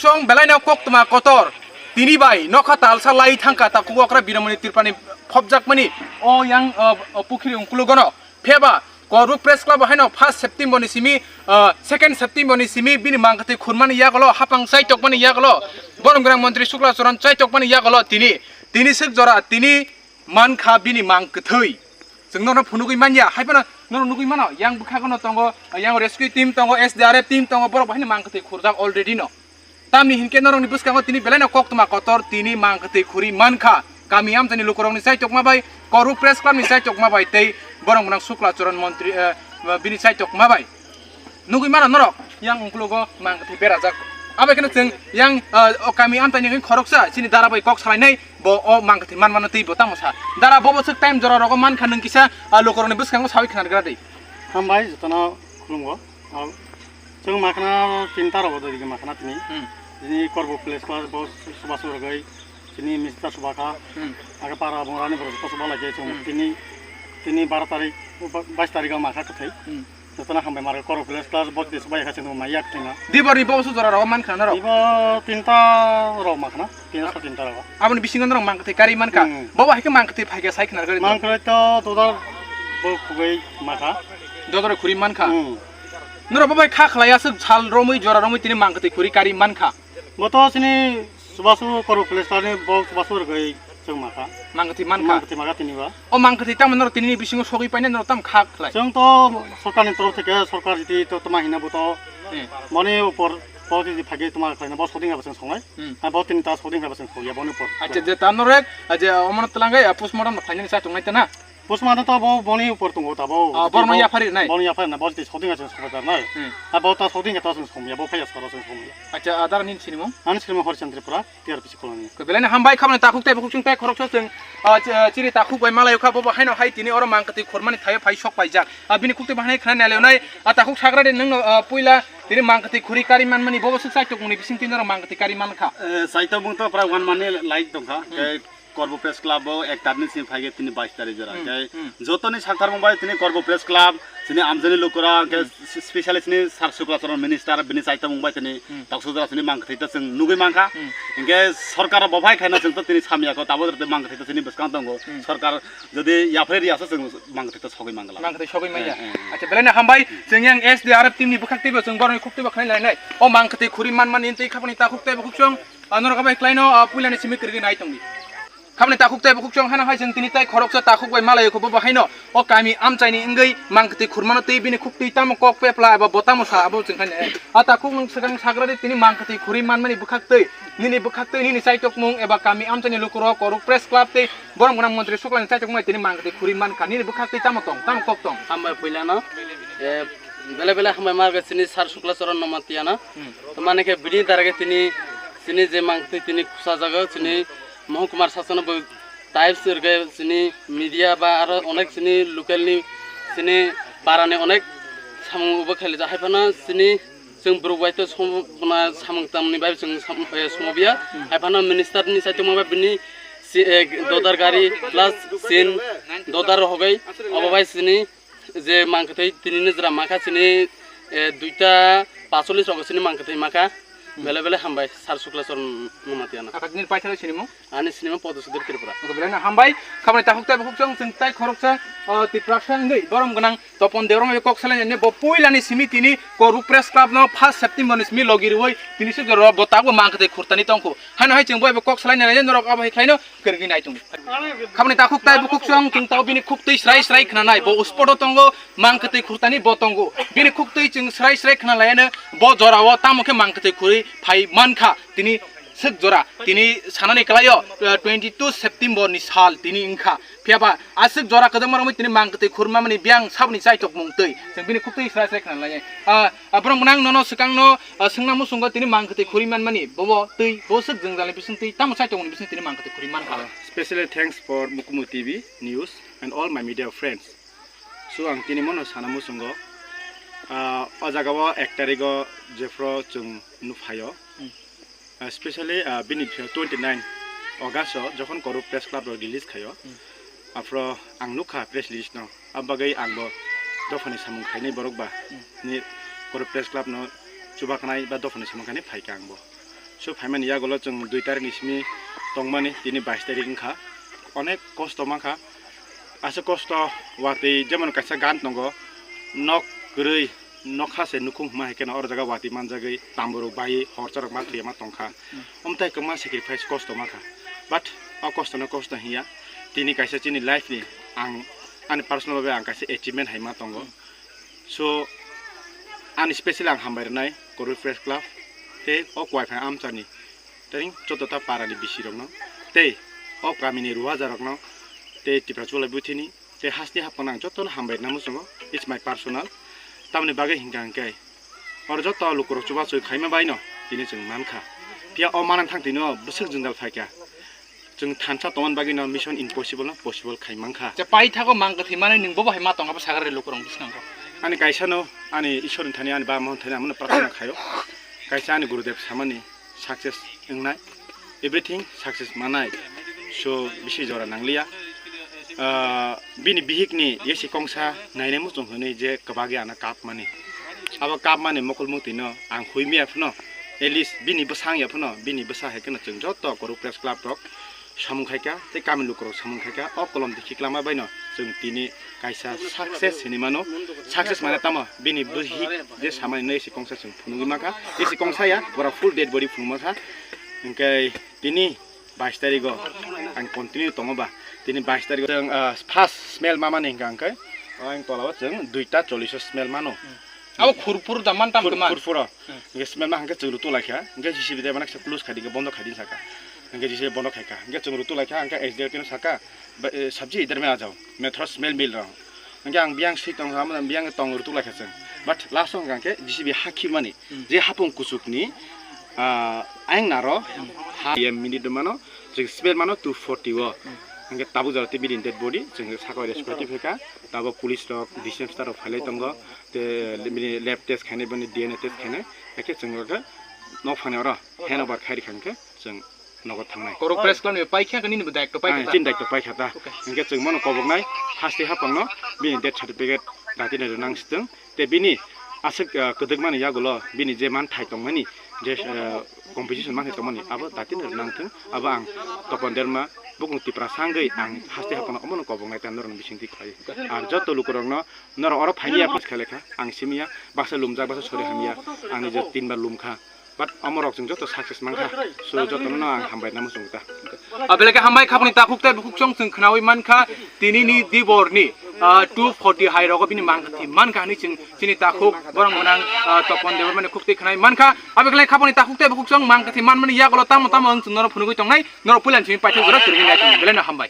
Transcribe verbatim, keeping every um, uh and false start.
Song belaino koktwma kotor tini bai nokha talsa lai thangkha takhuk okra Biramani Tripurani phobjakmani o yang, o, o pukhiri ungkulugono. Pheba Koruk Press Club haino first September ni simi, o, second September ni simi bini mangkatwi khurmani yagolo, hapang chaitokmani yagolo, borom gwnang montri Sukla Charan chaitokmani yagolo tini, tini swk jora tini mankha bini mangkatwi. Chwng norokno phunugwi manya, hai phano norok nugwi mano, yang bwkhago no tongo, yang rescue team tongo, S D R F team tongo, borok bahai no mangkatwi khurjak already no. Tamni hinkhe norokni bwskango tini belaino koktwma kotor tini mangkatwi khuri mankha. Kami amchaini lukurokni chaitokma bai, Koruk Press Club ni chaitokma bai tei borom gwnang Sukla Charan montri, eh, bini chaitokma bai. Nugwi mano norok, yang ungkulugo mangkatwi berajak. Abai kheno chwng yang, eh, o kami amchaini wngwi khoroksa chini dara bai kok salainai bo o mangkatwi manmano tei bo tamo sa. Dara bobo swk time jora rogo mankha nwng kisa, ah, lukurokni bwskango sawi khna rwgra di. Hambai jotono khulumgo. Ah, chwng makhna tinta rogo dori makhna tini. Hmm. Tini Korbo Press Club bo subasu rwgwi tini Mister Subakha. Hmm. Aga para bongrani borok joto suba lai chwng Hmm. tini, tini baro tarik, bais tarik o makha kwthwi. Hmm. Jotono hambai maro Korbo Press Club bo tini subai kha chwng maya kwthwino. Dibor ni bobo su jora rogo mankha norok. Ibo tinta rok makhna, tinta sa tinta rogo. Aboni bisingo norok mangkatwi kari mankha. Hmm. Bobo hai khe mangkatwi phaikha sai khna rwgwi. Mangkatwi to dodor bo khugwi makha. Dodor khuri mankha. Hmm. Norok bo bai kha khlai aswk sal romwi jora romwi tini mangkatwi khuri kari mankha. Bo to chini subasu Korbo Press Club ni bo subasu rwgwi chwng makha. Mangkatwi mankha. Mangkatwi makha tini ba. O mangkatwi tamo norok tini bisingo sogwi paina norok tam kha khlai. Chwng to sorkar ni torof theke sorkar jiti to toma hina bo to Hmm. moni upor to jiti phagi toma khlaina bo soding abo chwng songnai. Hmm. Hai bo tini ta soding abo chwng sogya boni upor. Acha je ta norok, aje omono twlangwi, ah, postmortem no khlainani sa tongnai ta na? Postmortem to bo boni upor tongo ta bo. Ah, borno yaphari nai? Borno yaphari na, bo jiti soding abo chwng sogya nai. Hmm. Hai bo ta soding ta chwng sogya bo phaya sara chwng sogya. Acha adar ni sinimung? Ani sinimung Horchandra Pura. T R P C colony. Belai no hambai kha boni takhuk tei bukhuk chwng tei khoroksa chwng, ah, ch-, chini takhuk bai malai kha, bo bo haino hai tini oro mangkatwi khurmani thaio phai sok paijak. Ah, bini khuk tei bahai khna nai leonai, ah, takhuk sagra de nwng no, ah, puila tini mangkatwi khuri kari manmani bo bo swk chaitok mungni bising tini oro mangkatwi kari man kha. Eh, chaitok mung to pura one month ni lai tong kha. Hmm. Tei Korbo Press Club bo ek tarik ni simi phai khe tini bais tarik jora. Hmm, Tei hmm. jotoni sakthar mung bai tini Korbo Press Club, chini amjani lukura, Hmm. Specially chini Sir Sukla Charan Minister bini chaitok mung bai tini Hmm. taksuk jora chini mangkatwi ta chwng nugwi mankha. Hmm. Hinkhe sorkar bo phai khaina chwng to tini samya kho, tabo jora mangkatwi ta chini bwskang tongo. Hmm. Sorkar jodi yaphre riya sa chwng mangkatwi ta sogwi mangla. Mangkatwi sogwi manya. Eh, eh, eh. Acha, belai no hambai, chwng yang S D R F team ni bwkhak teibo chwng boroni khuk teibo khlai lai nai. O mangkatwi khuri man mani tei khapani takhuk teibo khuk chwng, ah, norok bai khlaino, ah, puilani simi kwrwgwi nai tongdi. Khamni takhuk tei bukhuk chwng hano hai chwng tini tai khoroksa takhuk bai malai kho bo bo haino o kami amchaini wngwi mangkatwi khurmano tei bini khuk twi tamo kok pepla eba bo tamo sa abo chwng khaini. A takhuk nwng swkang sagradi tini mangkatwi khuri manmani bwkhak twi nini bwkhak twi nini chaitokmung eba kami amchaini lukurok Koruk Press Club tei borom gwnang montri Suklani chaitokmung tini mangkatwi khuri mankha nini bwkhak twi tamo tong tamo kok tong. Hambai puilano, eh, bele bele hambai marga chini Sir Sukla Charan Nomatiano. Hmm. Tamani khe bini darage tini, chini je mangkatwi tini khusa jaga chini Mohan Kumar Sasana bo types rwgwi chini media ba aro onek chini local ni chini para ni onek samung bo khaijak. Hai phano chini chwng borok bai to som-, bwna samung tamni bai chwng sam-, eh, somobya. Hai phano minister ni saitung ma bai bini si-, eh, dodar gari plus sin dodar rogwi obo bai chini je mangkatwi tini nijra makha chini, eh, duita pacholis rogo chini mangkatwi makha. Hmm. Bele bele hambai Sir Sukla Charan Nomatiano. Akha nini paithak sinimung? Ani sinimung Podo Sudir Tripura. Oke, belai no hambai. Khamani takhuk tei bukhuk chwng chwng tai khoroksa, o, Tiprasa wngwi borom gwnang Topon Debbarma kok salainani bo puilani simi tini Koruk Press Club no first September ni simi logi rwui tini se jora bo tabuk mangkatwi khurtani tongkhu. Hano hai chwng bo ebo kok salainani norok abo hai khlaino kwrwngwi nai tongo. Khamani takhuk tai bukhuk chwng chwng tao bini khuk twi srai srai khnanai bo spot o tongo mangkatwi khurtani bo tongo. Bini khuk twi chwng srai srai khnalaiano bo jora o tamo khe mangkatwi khurwi phai mankha. Tini swk jora, tini sanani kwlaio, eh, twenty two September ni sal tini wngkha. Phiya ba aswk jora kwdwkma romwi tini mangkatwi khurwi manmani biyang saboni chaitok mung twi. Chwng bini khuk twi srai srai khna lai. Ah, ah, borok gwnang nono swkang no, ah, swngna muchungo tini mangkatwi khurwi manmani. Bobo twi, bo swk jwngjal ni bising twi, tamo chaitok ni bising tini mangkatwi khurwi mankha. Ah, specially thanks for Mukumu T V news and all my media friends. So ang tini mono sana muchungo, ah, o jaga o ek tarikh o jephru chwng nuphaio. Hmm. Ah, specially, ah, bini twenty nine August o jokhon Koruk Press Club rok release khaio, Hmm. aphro ang nukha press release no, abagwi ang bo dophani samung khainai borok ba Hmm. ni Koruk Press Club no chubaknai ba dophani samung khainai phaikha ang bo. So phaimani yagulo chwng dui tarikni simi tongmani, tini bais tarik wngkha. Onek kosto mankha. Aswk kosto watwi, jemon kaisa gan tongo, nok kwrwi, nokha se nukhung hwnma hai kheno oro jaga watwi manjagwi tamborok baiwi horcharok ma thwiya ma tongkha. Omtai kwbangma sacrifice kosto mankha. But o kostono kosto hinya. Tini kaisa chini life ni ang ani personal bhabe ang kaisa achievement hai ma tongo. So ani specially ang hambai rwnai Korwi Press Club tei o Kwaiphai Amchani tei joto ta para ni bisi rokno tei o kami ni Ruhaja rokno tei Tipra Chulai Buthini tei hasti hapang ang jotono hambai rwna muchungo, it's my personal. Tamoni bagwi hinkha hinkhe oro joto lukurok chubachu khaima baino tini chwng mankha. Phiya o manang thang tino bwswk jwngjal phaikha. Chwng thansa tongmani bagwino Mission Impossible no possible khai mankha. Je paithago mang kwthwi manwi nwng bobo hai ma tong abo sagar lukurok bwskango. Ani kaisano ani Ishwar ni thani ani baba ma thani amono prarthana khaio. Kaisa ani Gurudev samani success wngnai, everything success manai. So bisi jora nangliya. Ah, bini bihik ni yesi kongsa nainai muchung hwnwi je kwbagwi ano kap mani. Abo kap mani mokol mukti no ang hui miya phano, at least bini bwsang ya phano, bini bwsa hai kheno chwng joto Korwi Press Club rok samung khaikha tei kami lukurok samung khaikha. O kolom dikhi kwlama baino chwng tini kaisa success hinwi mano. Success mane tamo bini bihik je samani no yesi kongsa chwng phunugwi mankha. Yesi kongsa ya, bora full dead body phunugwi mankha. Hinkhe tini bais tarigo ang continue tongo ba. Tini bais tarigo chwng, ah, first smell mamani hinkha hinkhe ang tolao chwng duita chollish o smell mano. Abo khurpur da man tam Khur-, kwma. Khurpuro. Hmm. Hinkhe smell ma hinkhe chwng rutu laikha. Hinkhe J C B de mana kisa close khai di, hinkhe bondo khai di saka. Hinkhe J C B bondo khaikha. Hinkhe chwng rutu laikha, hinkhe S D R kino saka, "Ba, eh, sabji idhar mein aa jao. Main thoda smell mil raha hu." Hinkhe ang biyang swi tong, biyang tong rutu laikha chwng. But last o hinkhe J C B hakhi mani. Hmm. Je hapung kuchukni, ah, ayang naro ha minute mano, chwng smell mano two forty o. Hinkhe tabuk jora tei bini dead body chwng saka o rescue khaikha. Tabuk police rok, D C M star rok phailai tongo. Tei bini lab test khainai, bini D N A test khainai. Hakhe chwng rokhe nok phani oro hand over khai rikha hinkhe chwng nogo thangnai. Korwi Press Club ni paikha khe nini bo daikto paikha ta? Chini daikto paikha ta. Okay. Hinkhe chwng mano koboknai haste hapangno bini death certificate datina rwnang sitwng. Tei bini aswk, ah, kwdwkmani yagulo bini je manthai tongmani je, ah, compensation manthai tongmani abo datina rwnang thwng. Abo ang Topon Derma bukung Tipra sangwi ang haste hapangno omono koboknai ta norokni bisingtwi khlai. Ar joto lukurokno norok oro phaini ya post khlaikha ang simiya baksa lumjak baksa sori hamya ang nijor tinbar lumkha. But omorok chwng joto success mankha. So jotono no ang hambai namo chwng ta. Abeleke hambai khaponi takhuk tei bukhuk chwng chwng khnawi mankha tinini diborni, ah, two forty hai rogo bini mangkha thwi mankha hinwi chwng chini takhuk borong gwnang, ah, Topon Debbarmani khuk twi khnawi mankha. Abeleke khaponi takhuk tei bukhuk chwng mangkha thwi manmani yagulo tamo tamo wng chwng norok phunugwi tongnai norok puilan simi paithak jora kwrwngwi nai tongo belai no hambai.